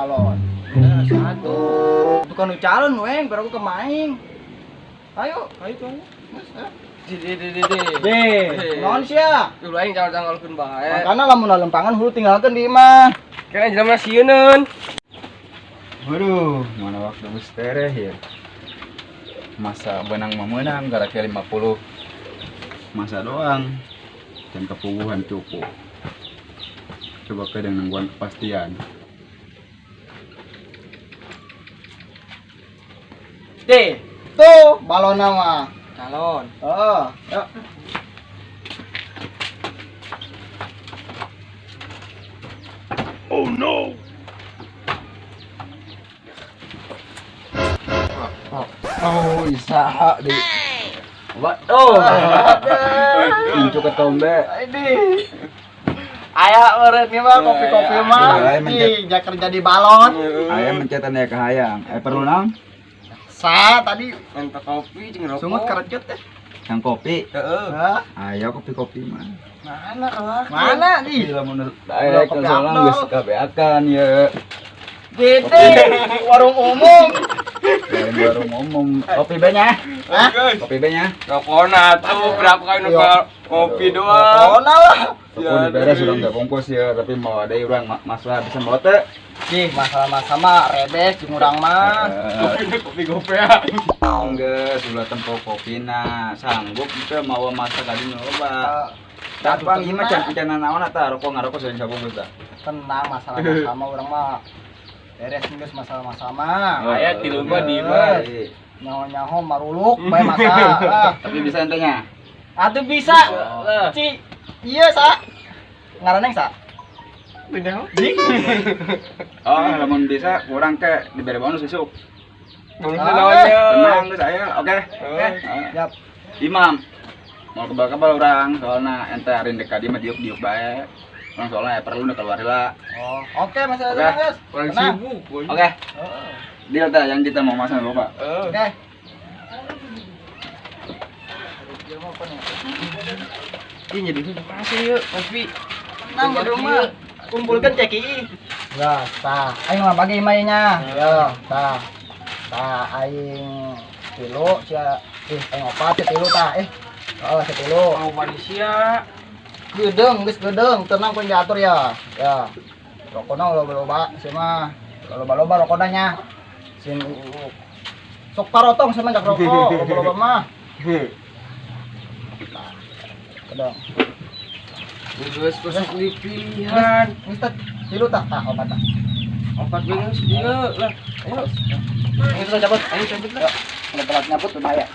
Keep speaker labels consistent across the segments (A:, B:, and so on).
A: Balon.
B: Satu.
A: Bukan nu calon weng, baru aku kemaing. Ayo,
B: Ayo tuh.
A: Di.
B: Di.
A: Deh, naon sia?
B: Dulu aing calon-calonkeun bae.
A: Makana lamun lempangan hulu tinggalkeun di imah.
B: Kira jelema sieuneun.
C: Waduh, mana waktu geus tereh ya. Masa benang memenang gara 50 masa doang. Dan kepuguhan cukup. Coba ke dengan nungguan kepastian.
A: Deh, tuh balon mah.
B: Calon.
A: Oh, yuk.
C: Oh no. Oh, isaha di. Oh. Incu ketombe.
A: Ini. Aya meureun ieu mah kopi-kopi mah.
C: Ih,
A: Ih, kerja di balon.
C: Aya mencetan ya ke hayang. Perlu naon?
A: Sa tadi
B: Minta kopi jeung rokok.
A: sungut kerecut teh.
C: Yang kopi.
B: Heeh.
A: Hah?
C: Ayo kopi-kopi mah.
B: Mana keluar?
A: Mana nih?
C: Lamun aya
A: Kopi
C: soalnya
A: Abdol.
C: geus kabeakan ya.
A: Gede, warung umum.
C: Lain warung umum. Kopi banyak.
A: Hah?
C: Kopi banyak.
B: Rokona tuh berapa kali
A: Iya.
B: nukar kopi doang.
A: Rokona lah.
C: Toko diberes urang teh bungkus ya, tapi mau ada urang masalah bisa mau teh.
A: Ih, masalah-masalah mah rebes jeung urang mah.
B: Kopi gopea.
C: Enggak, sudah tempo kopina. Sanggup itu mau masak kali nyoba. Tapang ieu mah can can naon eta rokok ngarokok sering sabungkus tah.
A: Tenang masalah-masalah mah urang mah. Beres geus masalah-masalah mah.
B: Aya tilu mah di mah.
A: Nyaho-nyaho maruluk bae masalah.
C: Tapi bisa entenya.
A: Atuh bisa.
B: Lah.
A: Ci, iya sa. Ngaranna sa.
C: Oh, lamun bisa kurang ke diberi bonus besok.
B: Bonus
A: Ah.
B: naonnya.
C: Tenang geus aya, oke.
B: Oke.
A: Siap.
C: Imam. Mau kebal-kebal urang soalna ente hari deka dia mah diuk-diuk bae. Urang soalnya perlu udah keluar heula.
A: Oh, oke masalah
C: Oke.
A: geus.
B: Orang
A: Tenang.
B: sibuk.
C: Oke. Deal tah yang kita mau masak lupa.
A: Oke.
B: Ih jadi masih yuk kopi.
A: Tenang di rumah. Kumpulkan ceki. Ya, tah. Aing mah bagi mainnya. Yo, tah. Tah aing tilu sia aing opat sia tilu tah. Oh, sia tilu.
B: Mau manusia.
A: Gedeung geus gedeung, tenang pun diatur ya. Ya. Rokona loba-loba sia mah. Loba-loba rokona nya. Sin sok parotong sia mah jak rokok, loba-loba mah. Tah. Gedeung.
B: Geus kosong di pilihan.
A: Geus tah tilu tah, tah opat tah.
B: Opat geus dieu lah. Ayo.
A: Ayo kita cabut.
B: Ayo cabut lah.
A: Kalau telat nyabut bahaya.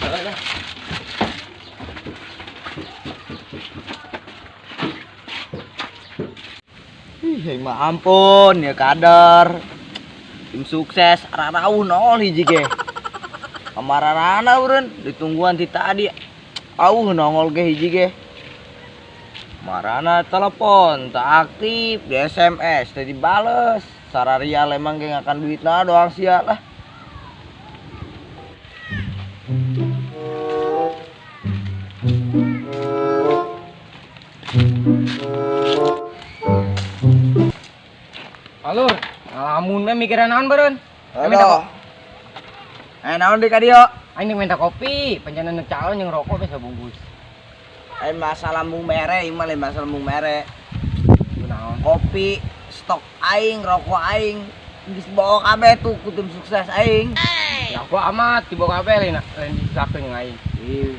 D: Ih, mah ampun ya kadar. Tim sukses rarauh nol hiji ge. Kamararana urun ditungguan ti tadi. Auh nongol ge hiji ge. Marana telepon tak aktif, di SMS teu dibales. Sararial emang ge ngakan duitna doang sia lah.
B: Alur, ngalamun we mikiran naon beureun?
D: Aduh. Naon deui ka dieu?
B: Aing minta kopi, pancanan calon jeung rokok bisa bungkus.
D: Lain masalah lambung mere, ieu mah lain masalah lambung mere.
B: Naon?
D: Kopi, stok aing, rokok aing geus dibawa kabeh tuh ku tim sukses aing.
B: Ya aku amat dibawa kabeh lain lain disakeun jeung aing.
D: Ih,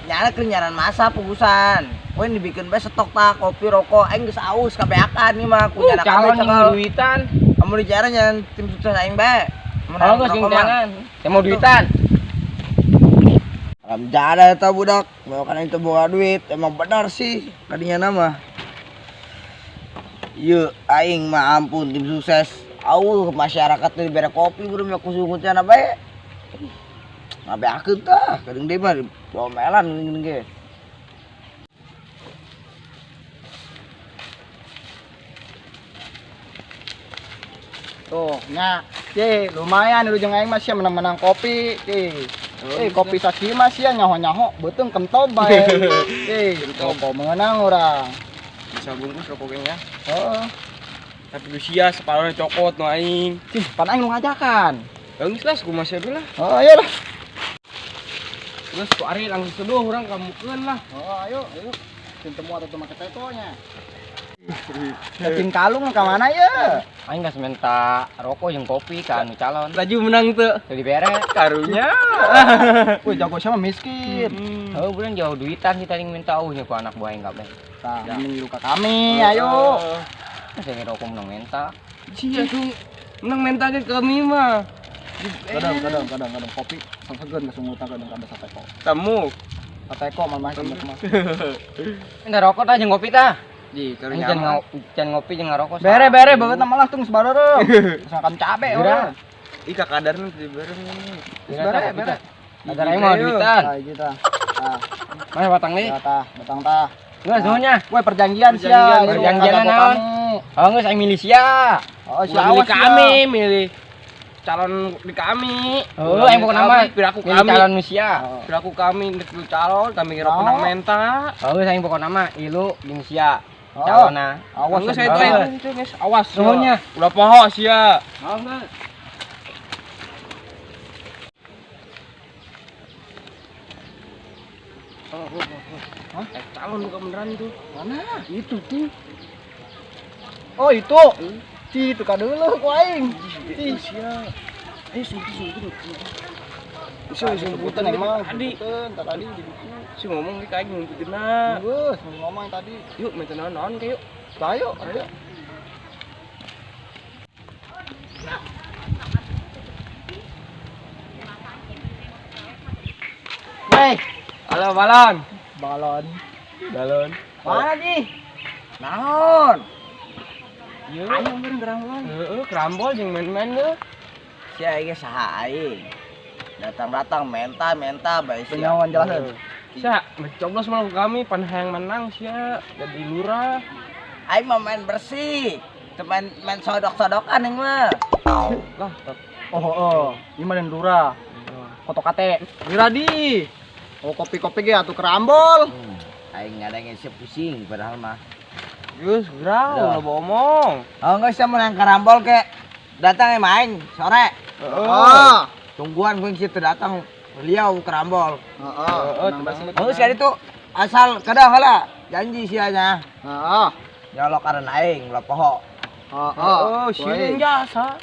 D: nyana keur nyaran masa pugusan. Poin dibikin bae stok tah kopi rokok aing geus aus kabeakan ieu mah ku nyana kabeh
B: Calon jeung
D: cekal.
B: duitan.
D: Amun dicara nyaran tim sukses aing bae. Mun
B: Kalau geus
D: rokok mah.
B: jangan. Saya mau duitan.
D: Alhamdulillah eta budak, mau kan itu boga duit, emang benar sih kadinya nama. Ieu aing mah ampun tim sukses. Au masyarakat teh dibere kopi beureum ya kusungut cenah bae. Ngabeakeun tah, kadang deui mah diomelan geuning ge.
A: Tuh, nya. Ye, lumayan lu jeung aing mah sia menang-menang kopi. Ye. Kopi sakieu mah sia nyaho-nyaho beuteung kentob bae. Rokok meunang urang.
B: Bisa bungkus rokok geng ya.
A: Heeh.
B: Tapi usia separuhnya cokot no aing.
A: Cih, pan aing nu ngajakan.
B: Geus lah, kumaha sia lah.
A: Oh, ayo lah.
B: Geus ku Ari langsung seduh urang kamukeun lah.
A: Oh, ayo, ayo. Cing temu atau make teko nya. Cing kalung ka mana ye?
B: Aing geus minta rokok jeung kopi ka anu calon. Laju menang teu. Teu dibere karunya.
A: Wih, jago sama miskin.
B: Heuh, bulan jauh duitan kita yang minta eueuh nya ku anak buah aing kabeh.
A: Tah, mending ka kami, ayo.
B: Masa ngerokok menang menta. Sia tuh menang menta ke kami mah.
A: Kadang kopi sesegeun geus ngutang kadang kabeh sateko.
B: Tamu.
A: Sateko mah mah mah.
B: Minta rokok tah jeung kopi tah. Di karunya. Jangan ngopi jeung ngarokok.
A: Bere-bere banget nama lah tung sebareureum. Misalkan cabe urang.
B: Ih kadarna teu bareng.
A: Bere-bere.
B: Kadar aing mah duitan.
A: Tah kita. Tah.
B: Mana batang deui?
A: Tah, batang tah.
B: Geus nuhun nya.
A: Woi perjanjian sia.
B: Perjanjian naon? Oh geus aing milih sia.
A: Oh sia
B: milih kami, milih calon di kami. Oh, aing bukan nama piraku kami. Calon sia. Piraku kami milih calon, kami ngira menang menta. Oh, geus aing bukan nama, ilu jeung sia. Calonna.
A: Awas
B: geus itu geus awas. Nuhun nya. Ulah poho sia. Oh, geus. Hah? Calon bukan beneran tuh.
A: Mana?
B: Itu tuh.
A: Oh, itu. Ci, itu dulu ku aing.
B: Ci, sia. Ayo sungguh.
A: Bisa sunggutan emang.
B: Tadi
A: tadi di buku.
B: Si ngomong ke aing ngumpetinna.
A: Geus, ngomong tadi.
B: Yuk, minta naon-naon ke yuk.
A: Ayo, ayo. Hei,
B: halo balon.
A: Balon.
B: Balon.
A: Mana di? Naon?
B: Yo. Ayo meureun kerambol. Heeh, kerambol jeung main-main deh.
D: Sia ieu saha aing? Datang-datang menta-menta bae sia.
A: Penyawan jelasan.
B: Sia, coblos malah kami pan hayang menang sia jadi lurah.
D: Aing mah main bersih. Teu main sodok-sodokan aing mah.
B: Lah,
A: oh, ieu mah lurah. Kotok kate. Lurah di. Oh, kopi-kopi ge atuh kerambol.
D: Aing ngadengin sia pusing padahal mah.
B: Geus gerau ulah omong.
D: Oh, geus sia menang karambol ke. Datang emang aing sore.
A: Heeh.
D: Tungguan gue situ datang beliau kerambol.
A: Heeh.
D: Heeh, sekali itu asal kedah heula janji sianya.
A: Heeh.
D: Nyolok karena aing ulah poho.
A: Heeh.
B: Oh, sieun jasa.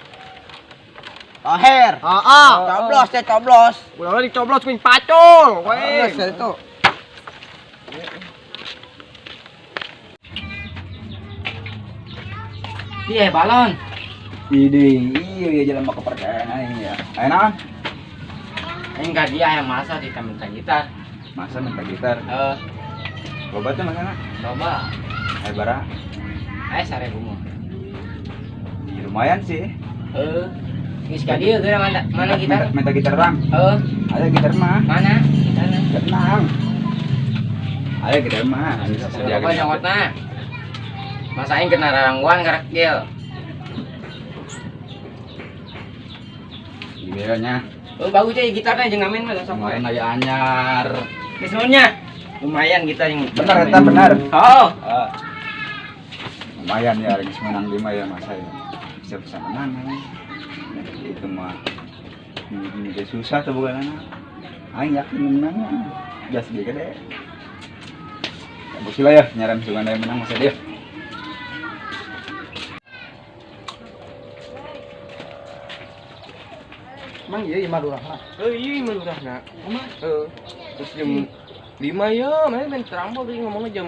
D: Toher.
A: Heeh.
D: Coblos teh coblos.
A: Ulah dicoblos kuing pacul.
D: Geus itu.
B: Iya, balon.
C: Ide, iya jalan mah kepercayaan aing ya. Ayo naon?
B: Aing ka dia yang masa kita minta gitar.
C: Masa minta gitar?
B: Heeh.
C: Loba teh masana?
B: Loba.
C: Ayo bara.
B: Ayo 1000 mah.
C: Ya, lumayan sih.
B: Heeh. Geus ka dieu geura mana gitar?
C: Minta gitar bang.
B: Heeh.
C: Ayo gitar mah.
B: Mana? Gitarna.
C: Tenang. Ayo gitar mah.
B: Coba nyokotna. Masa aing kena rarangguan karek gel.
C: Iya nya.
B: Oh bagus ya gitarnya jeung ngamen mah sok
C: Kemarin aya anyar.
B: Geus nuhun nya. Lumayan gitar yang
C: benar eta benar.
B: Oh.
C: Lumayan ya geus menang 5 ya masa ya. Bisa-bisa menang. Itu mah ini susah tuh bukan anak. Aing yakin menangnya. Jas gede. Ya bukti lah ya nyaran sugan aya menang masa dia.
A: Emang iya imah lurahna?
B: Iya imah lurahna. Emang? Heeh. Terus jam 5 ya, mana main terambol tadi ngomongnya jam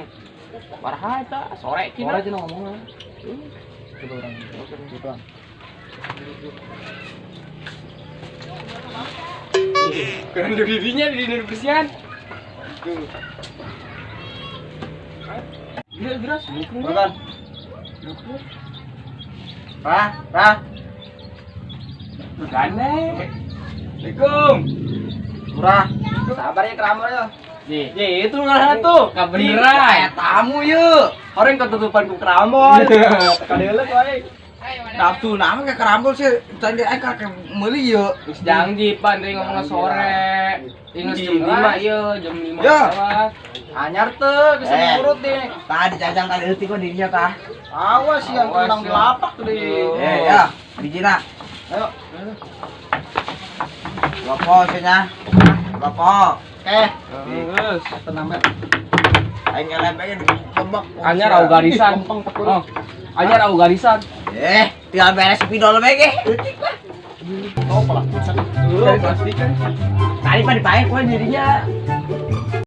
B: baraha eta sore cina.
A: Sore cina ngomongnya. Coba urang. Gitu.
B: Keren dirinya di dunia bersihan. Tuh. Gila geras,
A: bukan. Rah, rah.
B: Gane. Assalamualaikum.
A: Murah. Sabar ya keramor ya.
B: Nih, itu ngalah tuh. Kebeneran.
D: Kayak tamu yuk.
B: Orang ketutupan ku kerambol.
A: Kadeuleuh wae.
D: Nafsu nama ke kerambol sih. Tadi aing kakek meuli yuk.
B: Geus janji pan tadi ngomongna sore. Ingat jam 5 ieu, jam 5.
D: Ya.
A: Anyar teu bisa diurut nih.
D: Tadi cacang tadi leutik kok dirinya tah.
A: Awas yang
B: Awas
A: tenang di
B: ya.
A: Lapak tuh di.
D: Eh ya, bijina.
A: Ayo.
D: Rokok sih nya. Rokok.
A: Oke,
B: Geus.
A: Tenang bae.
D: Aing ngelempengin kebek.
B: Anyar au garisan.
A: Lempeng tekun.
B: Oh. Anyar au garisan.
D: Eh, tinggal beres spidol bae ge. Leutik lah.
A: Oh, pelakuan.
B: Oh, pasti kan.
D: Tadi mah dipakai ku dirinya.